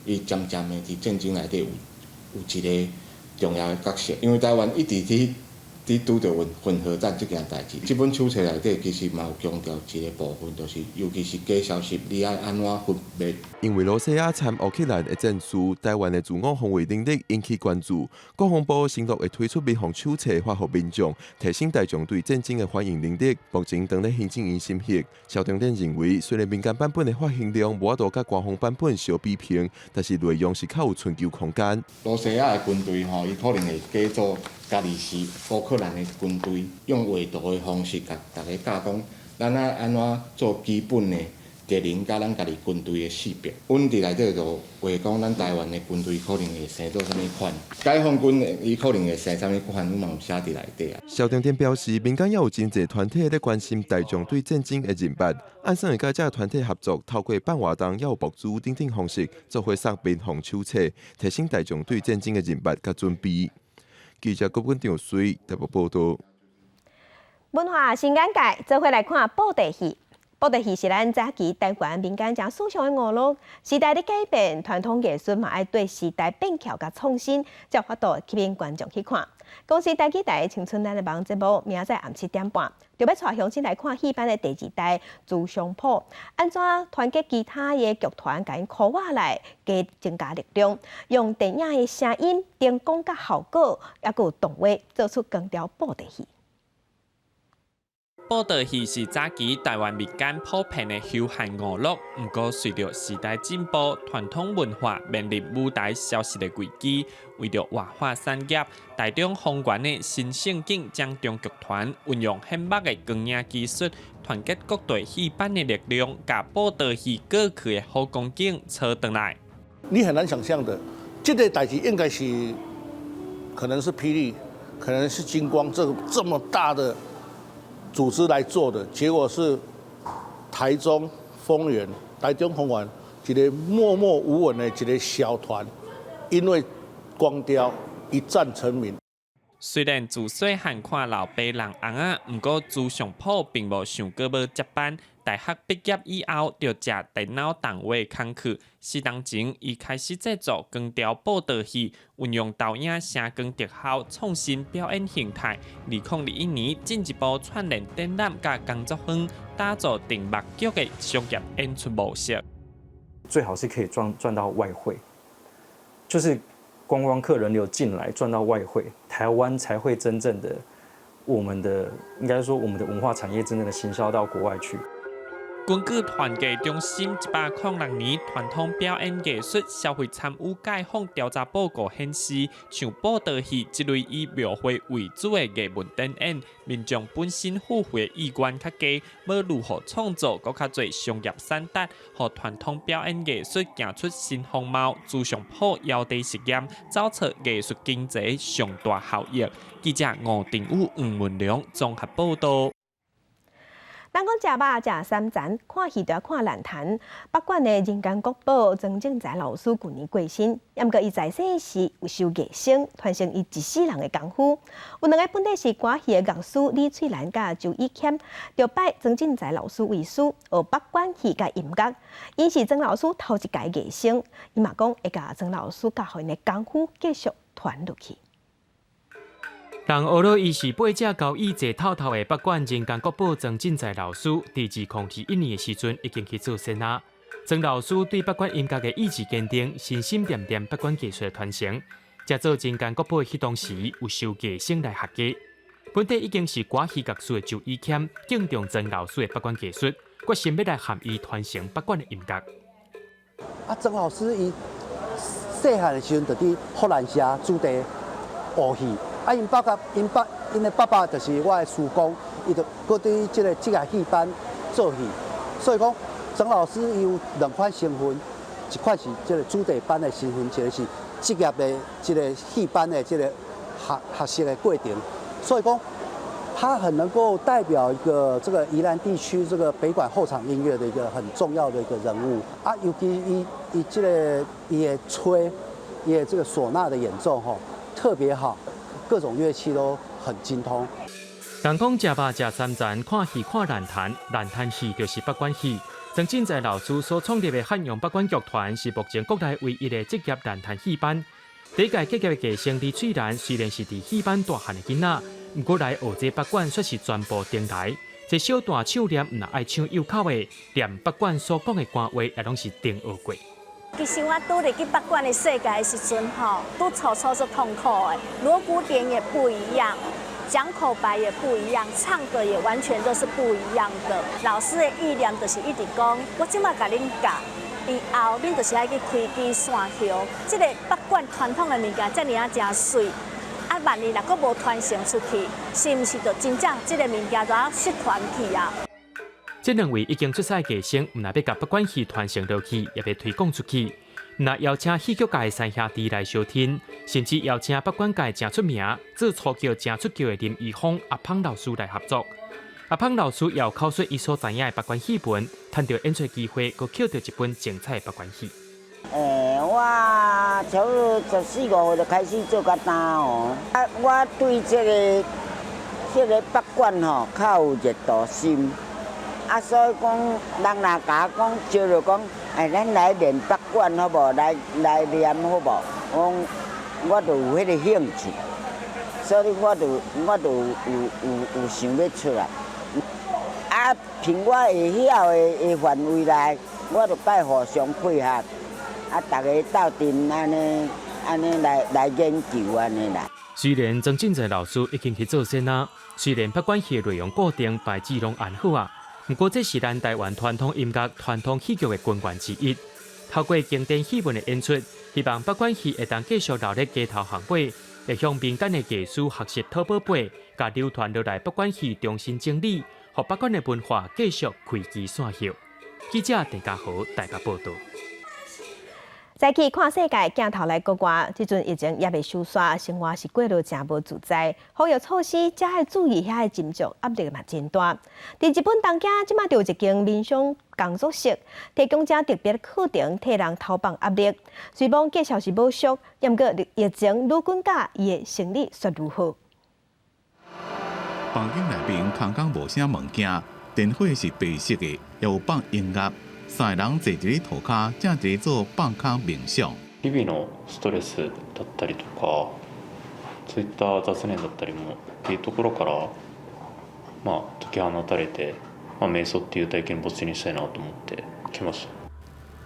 伊漸漸的佇戰爭內底有一个重要的角色，因為台灣一直佇拄著混合戰這件代誌。這本手冊內底其實嘛有強調一個部分，就是尤其是假消息，你愛按怎分辨？因為羅西亞參烏克蘭的戰事，台灣的自我防衛能力引起關注。國防部承諾會推出民防手冊，發予民眾，提升大眾對戰爭的反應能力。目前正咧行政院審核。蕭長典認為，雖然民間版本的發行量無法度佮官方版本相比拼，但是內容是較有尋求空間。羅西亞的軍隊吼，伊可能會假做家己是烏克蘭的軍隊，用畫圖的方式共大家教講，咱愛按怎做基本的敵人佮咱家己軍隊的識別。阮佇內底就畫講，咱台灣的軍隊可能會生做啥物款，解放軍伊可能會生啥物款，阮嘛有寫佇內底啊。蕭長典表示，民間也有真濟團體咧關心大眾對戰爭的認捌，按算會佮這個團體合作，透過辦活動，抑有募資等等方式，做伙送民防手冊，提升大眾對戰爭的認捌佮準備。記者郭文長水台北報道。文化新眼界，做伙來看布袋戲。布袋戲是咱早期台灣民間誠時尚的娛樂。時代咧改變，傳統藝術嘛愛對時代變俏佮創新，才有法度吸引觀眾去看。公視台語台青春咱的夢節目，明仔載暗7點半，就欲帶鄉親來看戲班的第二代朱松璞，按怎團結其他的劇團，共𪜶箍倚來加增加力量，用電影的聲音、燈光佮效果，抑閣有動畫，做出光雕布袋戲。布袋戲是早期台灣民間普遍的休閒娛樂，毋過隨著時代進步，傳統文化面臨舞台消失的危機。為著活化產業，台中豐原的新勝景掌中劇團運用顯目的光影技術，團結各隊戲班的力量，共布袋戲過去的好光景操轉來。你很難想象的，這個代誌應該是可能是霹靂，可能是金光，這麼大的組織來做的，結果是台中豐原、台中豐原一個默默無聞的一個小團，因為光雕一戰成名。雖然自細漢看老爸弄尪仔，毋過朱尚璞並無想過欲接班。大學畢業以後，就食電腦動畫工課。4年前，伊開始製作光雕布袋戲，運用投影聲光特效創新表演形態。2021年進一步串聯展覽佮工作坊，打造定目劇的商業演出模式。最好是可以賺到外匯，就是觀光客人流進來賺到外匯，台灣才會真正的。我們的應該說，我們的文化產業真正的行銷到國外去。根據團藝中心106年傳統表演藝術消費參與概訪調查報告顯示，像布袋戲這類以廟會為主的藝文展演，民眾本身付費意願較低，欲如何創造閣較濟商業產值，予傳統表演藝術行出新風貌，自上破腰地實驗，走出藝術經濟上大效益。記者吳定宇、黃文良綜合報道。咱講食肉食三層，看戲就愛看爛壇。北管的人間國寶曾進財老師舊年過身，毋過伊在世時有收藝生，傳承伊一世人的功夫。有兩个本底是歌戲的樂師李翠蘭佮周以謙，就拜曾進財老師為師，學北管戲佮音樂。𪜶是曾老師頭一屆藝生，伊嘛講會共曾老師教予𪜶的功夫繼續傳落去。人學落伊是背脊交椅坐透透的北管人間國寶曾進財老師，佇2021年的時陣已經去做先仔。曾老師對北管音樂的意志堅定，心心念念北管藝術的傳承。才做人間國寶的彼當時，有收藝生來學藝。本底已經是歌戲樂師的周以謙，敬重曾老師的北管技術，決心欲來和伊傳承北管的音樂。啊，曾老師伊細漢的時陣就佇福蘭社子弟學戲。啊，𪜶爸爸、𪜶爸、𪜶的爸爸就是我的師公，伊就閣佇這个職業戲班做戲，所以講曾老師伊有兩款身份，一款是這个子弟班的身份，一个是職業的這个戲班的這个學學習的過程，所以講他很能夠代表一個這個宜蘭地區這個北管後場音樂的一個很重要的一個人物。啊，尤其伊伊這个伊的吹，伊的這个嗩吶的演奏吼特別好。各種樂器都很精通。人講食肉食三層，看戲看爛壇，爛壇戲就是北管戲。曾進財老師所創立的漢陽北管劇團是目前國內唯一的職業爛壇戲班。第一屆結業的藝生李翠蘭雖然是佇戲班大漢的囡仔，毋過來學這北管卻是全部重來。這小段唱念毋若愛唱幼口的，連北管所講的官話也攏是重學過。其實我拄入去北管的世界的時陣，吼，拄初初足痛苦的，鑼鼓點也不一樣，講口白也不一樣，唱的也完全都是不一樣的。老師的意念就是一直講，我這馬共恁教，以後恁就是愛去開枝散葉。這个北管傳統的物件遮爾仔誠媠，啊，萬一若閣無傳承出去，是毋是就真正這个物件就要失傳去啊？這兩位已經出賽藝生，毋若欲共北管戲傳承落去，也欲推廣出去。毋若邀請戲劇界的三兄弟來相聽，甚至邀請北管界誠出名、做粗腳誠出腳的林怡峰阿芳老師來合作。阿芳老師也口述伊所知影的北管戲文，趁著演出機會，閣抾著一本精彩的北管戲。欸，我差不多十四五歲就開始做到今哦。啊，我對這个北管吼較有熱度心。啊，所以講，人若共我講招著講，哎，咱來練北管好無？來練好無？我我就有彼个興趣，所以我就有想欲出來。啊，憑我會曉的範圍內，我就愛互相配合，啊，逐家鬥陣按呢按呢來研究按呢啦。雖然曾進財老師已經去做先仔，雖然北管戲內容固定，牌子攏安好啊。毋過，這是咱台灣傳統音樂、傳統戲劇的根源之一。透過經典戲文的演出，希望北管戲會當繼續留佇街頭巷尾，會向民間的藝師學習討寶貝，共流傳落來北管戲重新整理，予北管的文化繼續開枝散葉。記者鄭家豪台北報導。再去看世界，鏡頭來國外，這陣疫情猶未收煞，生活是過落誠無自在。防疫措施遮愛注意，遐的斟酌，壓力嘛真大。佇日本東京，這馬就有一間冥想工作室，提供遮特別課程，替人頭放壓力。雖罔價數是無俗，毋過疫情愈滾價，伊的生意煞愈好。房間內面空空無啥物件，燈火是白色的，也有放音樂。三個人坐佇咧塗跤，正佇咧做放空冥想。日々のストレスだったりとか、そういった雑念だったりもっていうところから、まあ解き放たれて、まあ瞑想っていう體験を没にしたいなと思って來ました。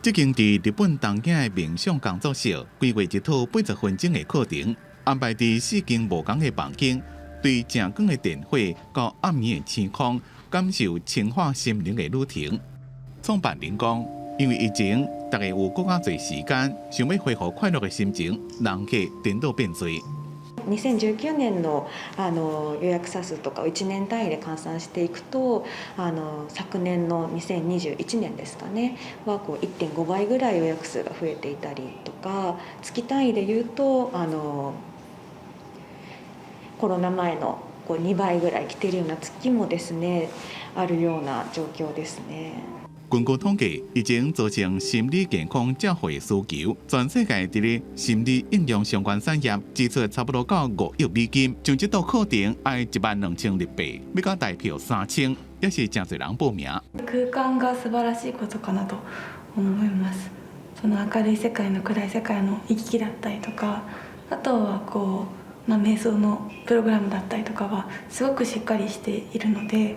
這間佇日本東京的冥想工作室，規劃一套80分鐘的課程，安排佇四間無仝的房間，對正光的電火到暗暝的星空，感受淨化心靈的旅程。創辦人講，因為疫情，大家有閣較濟時間，想欲恢復快樂的心情，人客顛倒變濟。 2019年の予約者数とかを1年単位で換算していくと、昨年の2021年ですかねはこう1.5倍ぐらい予約数が増えていたりとか、月単位でいうとコロナ前のこう2倍ぐらい來ているような月もですね、あるような狀況ですね。根據統計，疫情造成心理健康照護的需求，全世界佇咧心理應用相關產業支出差不多到5億美金。像這套課程愛1萬2千日幣，欲到台票3000，也是誠濟人報名。空間が素晴らしいことかなと思います。その明るい世界の暗い世界の行き来だったりとか、あとはこう、まあ、瞑想のプログラムだったりとかはすごくしっかりしているので。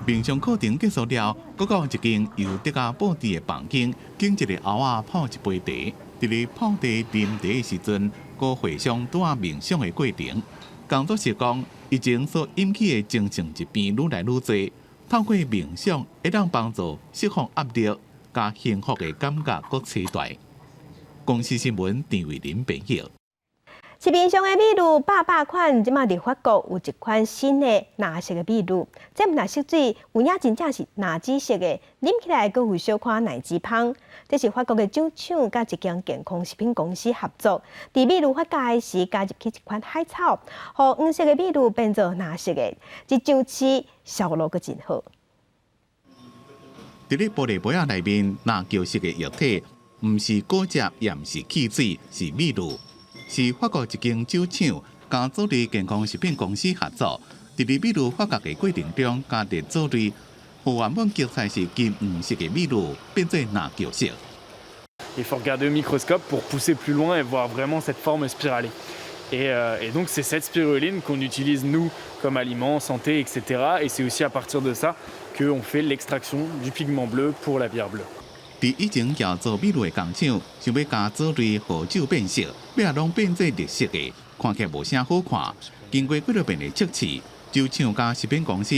冥想課程結束了，閣到一間由竹仔佈置的房間，揀一個甌仔泡一杯茶。佇咧泡茶啉茶的時陣，閣回想拄仔冥想的過程。工作室講，疫情所引起的精神疾病愈來愈濟，透過冥想會當幫助釋放壓力，佮幸福的感覺閣期待。公視新聞陳慧琳編譯。市面上的麋鹿百百款，這馬佇法國有一款新的藍色的麋鹿，這毋但色水，有影真正是藍紫色的，啉起來閣有小可奶汁芳。這是法國的酒廠佮一間健康食品公司合作，佇麋鹿發酵的時加入去一款海草，予黃色的麋鹿變做藍色的，這上市銷路閣真好。佇咧玻璃杯仔內面，藍橘色的液體，毋是果汁，也毋是汽水，是麋鹿。是法國一間酒廠佮藻類健康食品公司合作，佇咧麋鹿發酵的過程中加入藻類，予原本色彩是金黃色的麋鹿變做藍橘色。 Il faut regarder au microscope pour pousser plus loin et voir vraiment cette forme spiralée. Et donc c'est cette spiruline qu'on utilise nous comme aliment, santé, etc. Et c'est aussi à partir de ça qu'on fait l'extraction du pigment bleu pour la bière bleue. 佇以前製造麋鹿的工廠，想欲加藻類予酒變色，尾仔攏變做綠色的，看起來無啥好看。經過幾落遍的測試，酒廠佮食品公司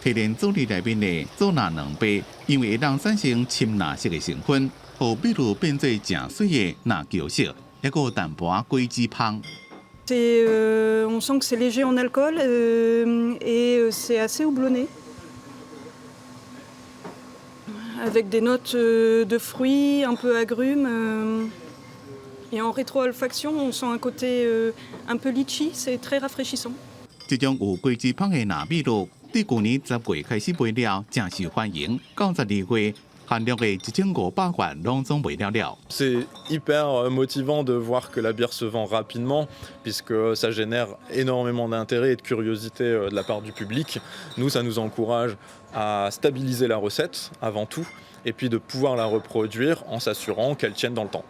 提煉藻類內面的藻鈉兩倍，因為會當產生深藍色的成分，予麋鹿變做誠媠的藍橘色，抑閣有淡薄仔果汁芳。 On sent que c'est léger en alcool et c'est assez houblonné, avec des notes de fruits, un peu agrumes. Et en rétro-olfaction, on sent un côté un peu litchi, c'est très rafraîchissant. 這種有果汁芳的藍麋鹿，對舊年10月開始賣了，誠受歡迎。到12月，限量的1500罐攏總賣了了。 C'est hyper motivant de voir que la bière se vend rapidement, puisque ça génère énormément d'intérêt et de curiosité de la part du public. Nous, ça nous encourage à stabiliser la recette avant tout, et puis de pouvoir la reproduire en s'assurant qu'elle tienne dans le temps.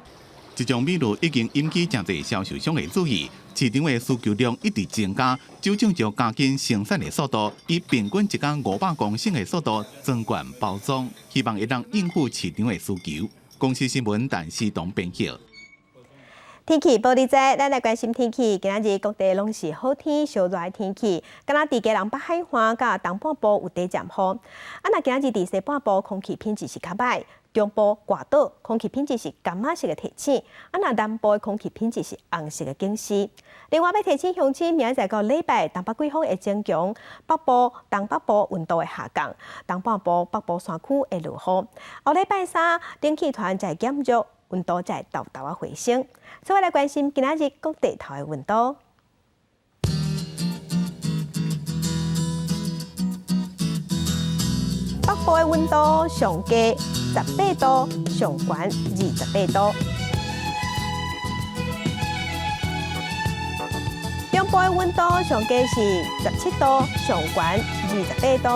這種麋鹿已經引起誠濟銷售商的注意，市場的需求量一直增加，酒廠就加緊生產的速度，以平均一工500公升的速度增灌包裝，希望會當應付市場的需求。公視新聞陳思東編譯。天氣報你知，咱來關心天氣。今仔日各地攏是好天、燒熱的天氣，敢若佇基隆北海岸佮東半部有短暫雨。啊，若今仔日佇西半部空氣品質是較䆀，中部外島空氣品質是柑仔色的提醒，啊，若南部的空氣品質是紅色的警示。另外，欲提醒鄉親，明仔載到禮拜，東北季風會增強，北部、東北部溫度會下降，東半部、北部山區會落雨。後禮拜三，冷氣團才會減弱，溫度才會沓沓仔回升。所以來關心今仔日各地頭的溫度。北部的溫度上低18度，上懸28度。中部的溫度上低是17度，上懸28度。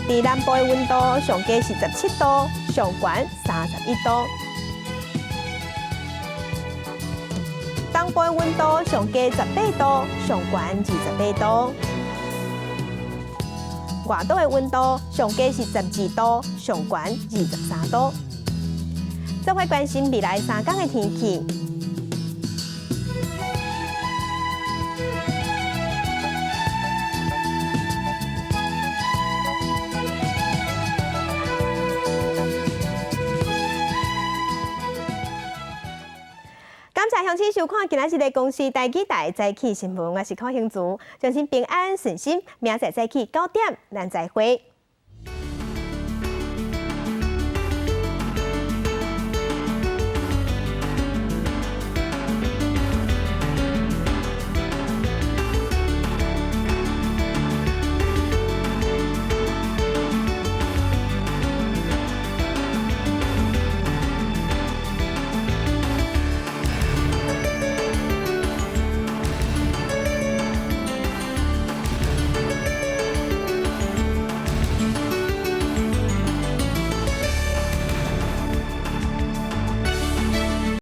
佇南部的溫度上低是17度，上懸31度。東部的溫度上低18度，上懸28度。外島的溫度上低是12度，上懸23度。做伙關心未來3工的天氣。感謝鄉親收看今仔日的公視台語台早起新聞，我是柯興竹，相信平安順心，明仔載早起9點，咱再會。